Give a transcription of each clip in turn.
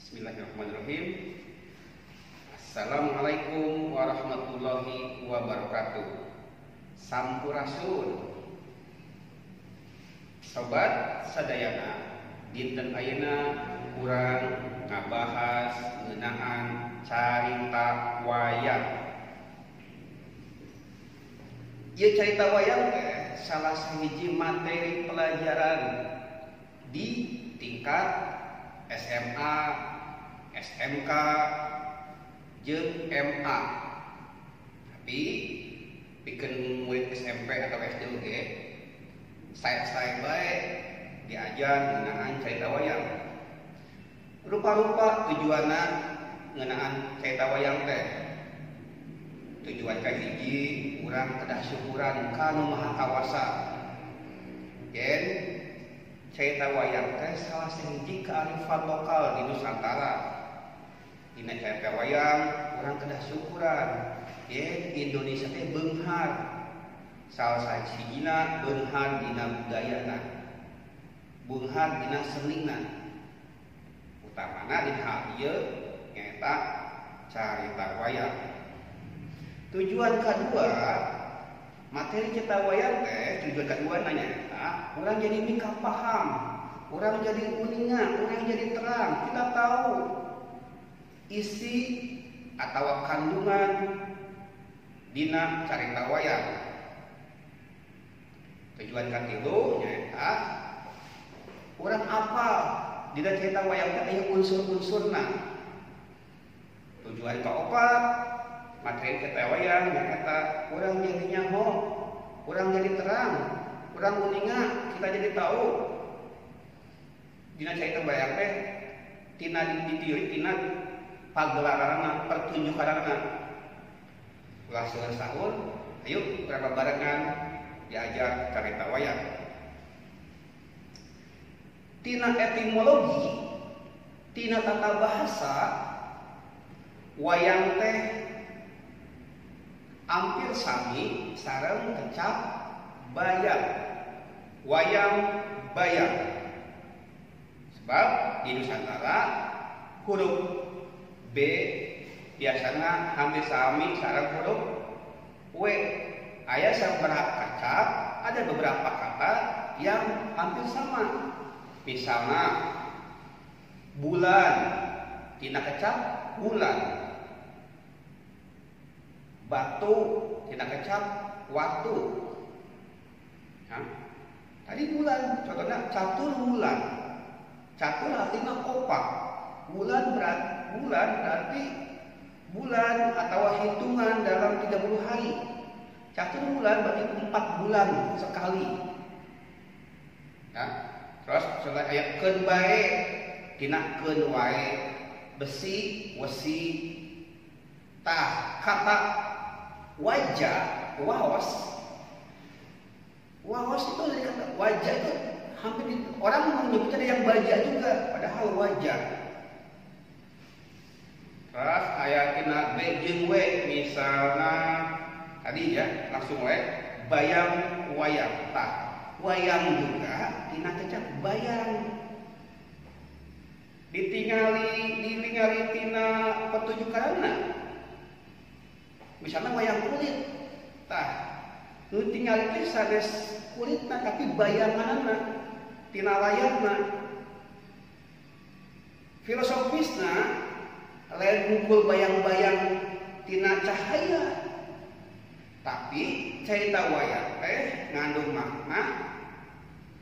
Bismillahirrahmanirrahim. Assalamualaikum warahmatullahi wabarakatuh. Sampurasun Sobat sadayana, dinten ayeuna urang ngabahas ngeunaan carita wayang. Ieu carita wayang teh salah sahiji materi pelajaran di tingkat SMA, SMK, jeung MA. Tapi pikeun murid SMP atau SD oge saya bae diajar ngeunaan carita wayang. Rupa-rupa tujuanna ngeunaan carita wayang teh. Tujuan kahiji urang kedah syukuran ka Nu Maha Kawasa. Yen carita wayang teh salah sahiji kearifan lokal di Nusantara. Dina carita wayang urang kedah syukuran yen Indonesia teh beunghar. Salah sahijina beunghar dina budayana, beunghar dina senina. Utamana dina hal ieu nyaeta carita wayang. Tujuan kedua materi carita wayang teh, tujuan kedua nyaeta urang jadi mikapaham, urang jadi uninga, urang jadi terang, kita tahu isi atau kandungan dina carita wayang. Tujuan katilu nyaeta urang apal dina carita wayang teh aya unsur-unsurna. Tujuan kaopat materi carita wayang nyaeta urang jadi nyaho, urang jadi terang, urang uninga, kita jadi tahu dina carita wayang teh tina ditiuri tina pagelaranna, pertunjukanna. Ulah sahur, ayo urang barengan diajar carita wayang. Tina etimologi, tina tata bahasa, wayang teh hampir sami sareng kecap bayang. Wayang bayang. Sebab di Nusantara huruf B biasanya hampir sami sareng huruf W. Aya sabaraha kacap, ada beberapa kata yang hampir sama. Misalnya bulan, tina kecap bulan. Batu, tina kecap watu. Nah, tadi bulan, contohnya catur bulan. Catur artinya kopak. Bulan berarti bulan atau hitungan dalam 30 hari. Catur bulan berarti 4 bulan sekali. Nah, terus misalnya aya keun bae, tina keun wae, besi, wesi. Tah, kata wajah, waos. Waos itu dari kata wajah itu hampir orang menyebutnya ada yang baja juga, padahal wajah. Terus aya tina B jeung W, misalnya tadi ya langsung we bayang wayang. Tah, wayang juga tina kecap bayang. Ditingali tina pertunjukanna. Misalnya wayang kulit. Tah, nu tingali teh sanes kulitna tapi bayanganna tina layarna. Filosofisna lain ngumpul bayang-bayang tina cahaya. Tapi carita wayang teh ngandung makna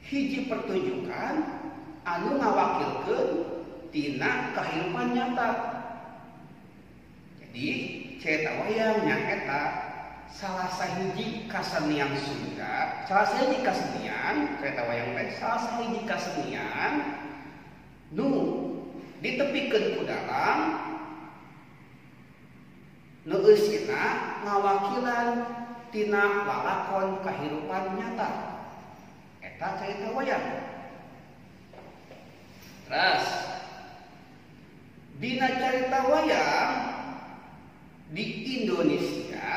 hiji pertunjukan anu ngawakilkeun tina kehidupan nyata. Jadi carita wayang nyaeta salah sahiji kasenian Sunda, salah sahiji kasenian carita wayang teh salah sahiji kasenian nu ditepikeun ku dalang nu eusina ngawakilan tina lalakon kahirupan nyata. Eta carita wayang. Terus dina carita wayang di Indonesia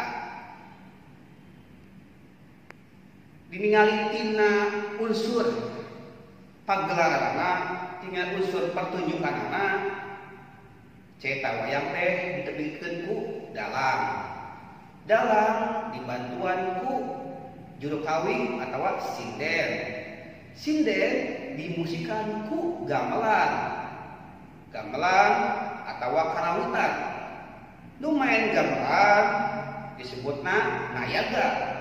diningali tina unsur pagelaranna, tina unsur pertunjukanana Carita wayang teh ditebihkeun ku dalang. Dalang dibantuan ku juru kawin atawa sinden. Sinden dimusikan ku gamelan. Gamelan atawa karawitan. Nu main gamelan disebutna nayaga.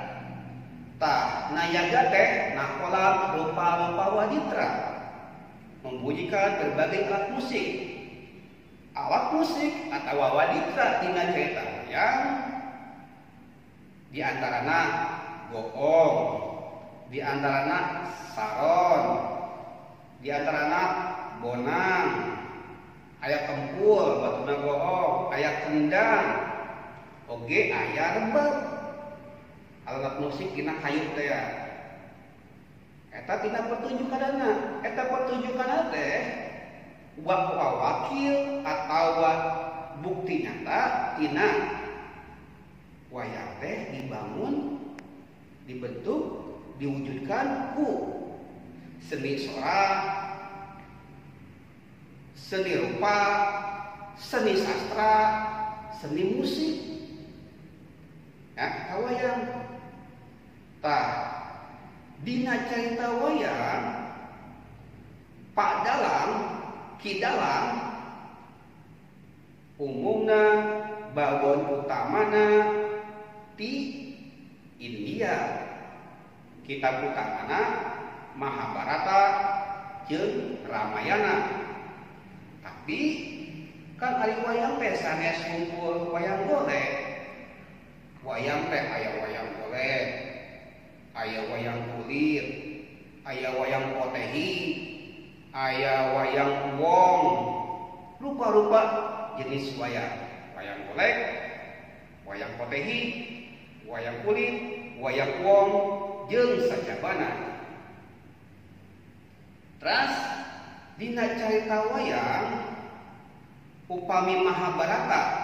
Tah, nayaga teh nakolan rupa-rupa waditra, membunyikan berbagai alat musik. Alat musik atau waditra dina carita wayang diantarana goong, diantarana saron, diantarana bonang, aya kempul batuna goong, aya kendang, oge aya rebab. Alat musik dina kayu teh ya. Eta tina pertunjukanana, eta pertunjukanana teh wakil atau bukti nyata tina wayang teh dibangun, dibentuk, diwujudkan ku seni sorak, seni rupa, seni sastra, seni musik. Ya, wayang. Tah, dina carita wayang Pak Dalang, Ki Dalang umumna babon utamana ti India. Kitab utamana Mahabharata jeung Ramayana. Tapi kan ari wayang teh sanes ngumpul wayang golek. Wayang teh aya wayang golek, aya wayang kulit, aya wayang potehi, aya wayang wong, rupa-rupa jenis wayang. Wayang golek, wayang potehi, wayang kulit, wayang wong, jeung sajabana. Terus dina carita wayang upami Mahabharata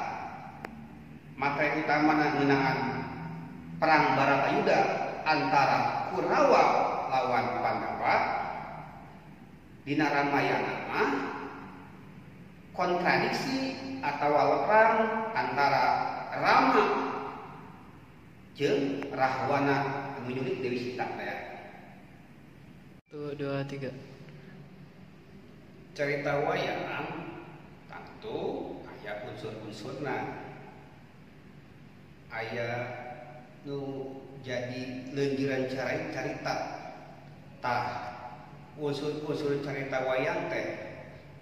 materi utamana ngeunaan perang Baratayuda antara Kurawa lawan Pandawa. Dina Ramayana mah kontradiksi atau perang antara Rama jeung Rahwana anu nyulik Dewi Sita teh. 1, 2, 3. Cerita wayang tentu aya unsur-unsurna, aya nu jadi leunggiran carita. Tah, unsur-unsur carita wayang teh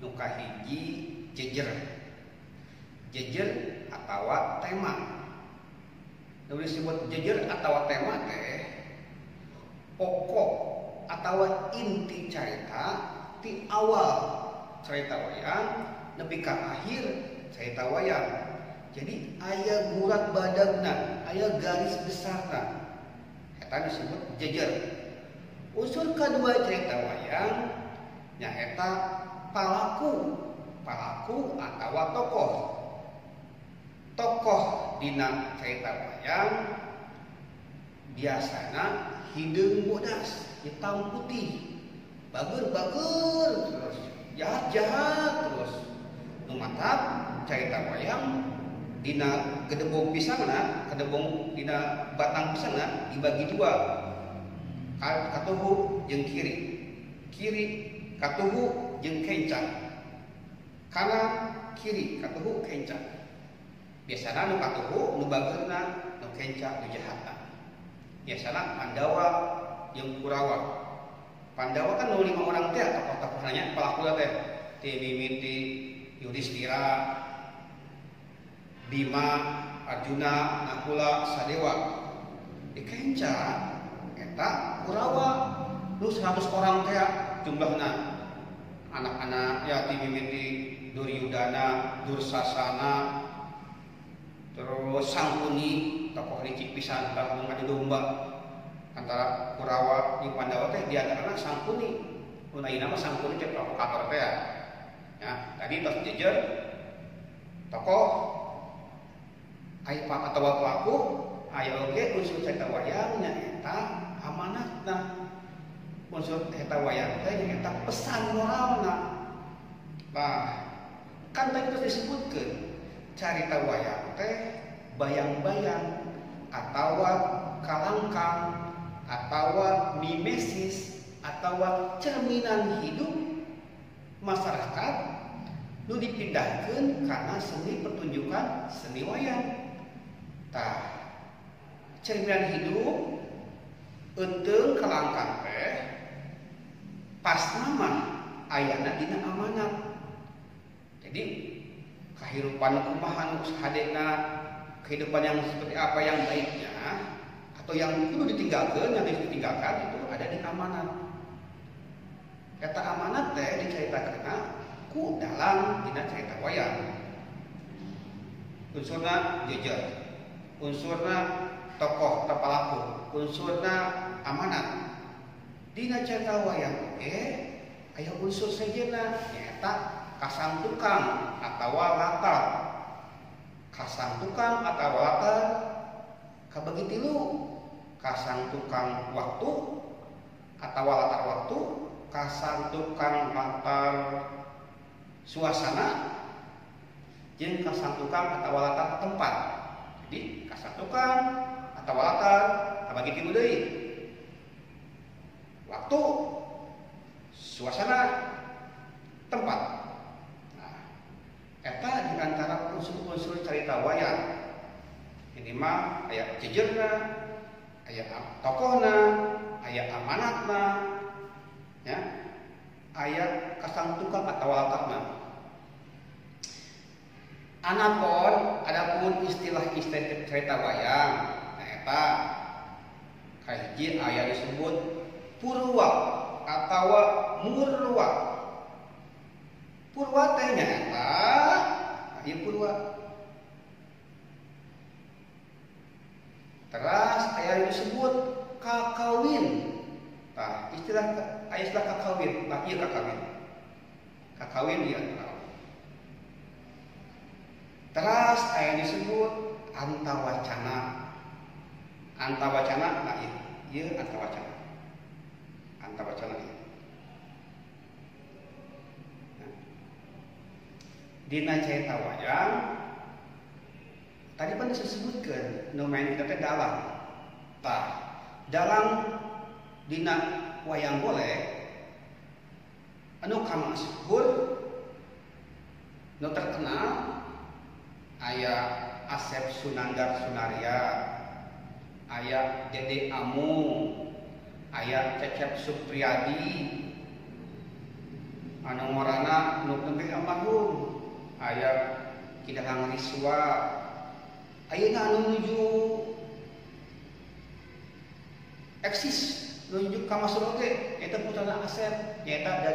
nu kahiji jejer. Jejer atawa tema. Nu disebut jejer atawa tema teh pokok atawa inti carita ti awal carita wayang nepi ka akhir carita wayang. Jadi aya gurat badagna, aya garis besarna. Eta disebut jejer. Unsur kedua cerita wayang nyaeta palaku, palaku atawa tokoh. Tokoh dina cerita wayang biasana hideung bodas, hitam putih, bager-bager terus, jahat-jahat terus. Nu matak cerita wayang dina gedebong pisangna, gedebong dina batang pisangna dibagi dua. Katuhu jeung kiri, kiri katuhu jeung kenca, kanan kiri katuhu kenca. Biasana nu katuhu nu bageurna, nu kenca nu jahatna. Biasana Pandawa jeung Kurawa. Pandawa kan nu 5 orang teh tokoh-tokohna nya, palakuna teh ti mimiti Yudhistira, Bima, Arjuna, Nakula, Sadewa. Di kenca eta Kurawa nu 100 orang teh jumlahna. Anak-anak ya ti mimiti Duryudana, Dursasana, terus Sangkuni, tokoh licik pisan tah nu ngadu domba antara Kurawa jeung Pandawa teh di antarana Sangkuni. Nu ayeuna mah Sangkuni teh provokator teh ya. Ya, tadi tos jejer tokoh aya atawa pelaku, aya oge unsur carita wayang nyaeta amanatna. Unsur carita wayang teh nyaeta pesan moralna. Nah, Kan tadi terus disebutkan carita wayang teh bayang-bayang atawa kalangkang atawa mimesis atawa cerminan hidup masyarakat nu dipindahkeun karena seni pertunjukan seni wayang. Tah, cerminan hidup eunteng kalangkang teh pas nama ayana dina amanat. Jadi kehidupan kumaha nu hadena, kehidupan yang seperti apa yang baiknya atau yang kudu ditinggalkan, yang harus ditinggalkan itu ada di amanat. Kata amanat teh diceritakeunna ku dalang dina cerita wayang. Unsurna jejer, unsurna tokoh palaku, unsurna amanat. Dina cerita wayang aya unsur sejenna nyaeta kasang tukang atawa latar. Kasang tukang atawa latar kabagi tilu, kasang tukang waktu atawa latar waktu, kasang tukang latar suasana, jeung kasang tukang atawa latar tempat. Jadi kasang tukang atawa latar kabagi tilu deui. Waktu, suasana, tempat. Nah, eta di antara unsur-unsur cerita wayang. Ini mah aya jejerna, aya tokohna, aya amanatna, ya, aya kasang tukang atau latarna. Anapun adapun istilah-istilah cerita wayang, nah eta kahiji aya disebut purwa atawa murwa. Purwa teh nyaeta ieu purwa. Teras aya disebut kakawin. Tah, istilah aya istilah kakawin, tah ieu kakawin. Kakawin ieu. Teras aya disebut antawacana. Antawacana nah ieu, ieu antawacana. Antawacana ieu. Nah. Dina carita wayang tadi kan disebutkeun nu main kita teh dalang. Tah, dalang dina wayang golek anu kamasyhur nu terkenal aya Asep Sunandar Sunaria, aya Dede Amung, aya Cecep Supriyadi, anu ngorana nu teu almarhum, aya Ki Dalang Riswa. Ayeuna anu nuju eksis nuju ka masuk oge eta putrana Asep nyaeta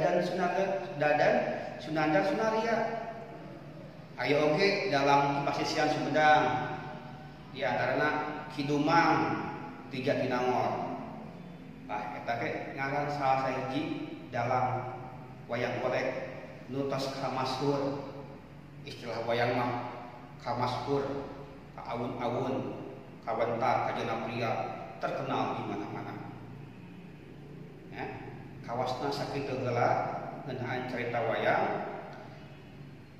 Dadan Sunandar Sunaria. Aya oge dalam pasisian Sumedang di antarana Ki Dumang di Jatinangor. Tah eta ge ngaran salah sahiji dalam wayang golek nu tos kamasyhur. Istilah wayang mah kamasyhur, kaawun-awun, kawentar, kajana pria, terkenal di mana-mana. Ya, kawasna sakitu heula ngeunaan carita wayang.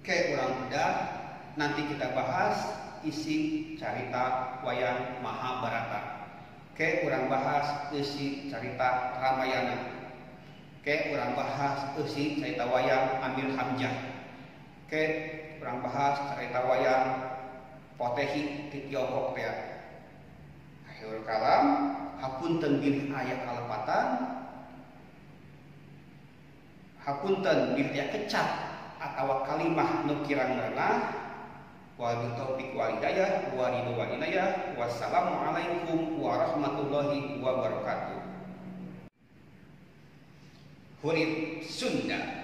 Ke urang bedah nanti kita bahas isi carita wayang Mahabharata. Ke urang bahas isi carita Ramayana. Ke urang bahas isi carita wayang Amir Hamzah. Ke urang bahas carita wayang Potehi di Tiongkok teh. Akhirul kalam, hapunten bilih aya kalepatan, hapunten bilih aya kecap atawa kalimah nu kirang merenah. Wabillahi taufik wal hidayah wa ridho wal inayah. Wassalamualaikum warahmatullahi wabarakatuh. Hurip Sunda.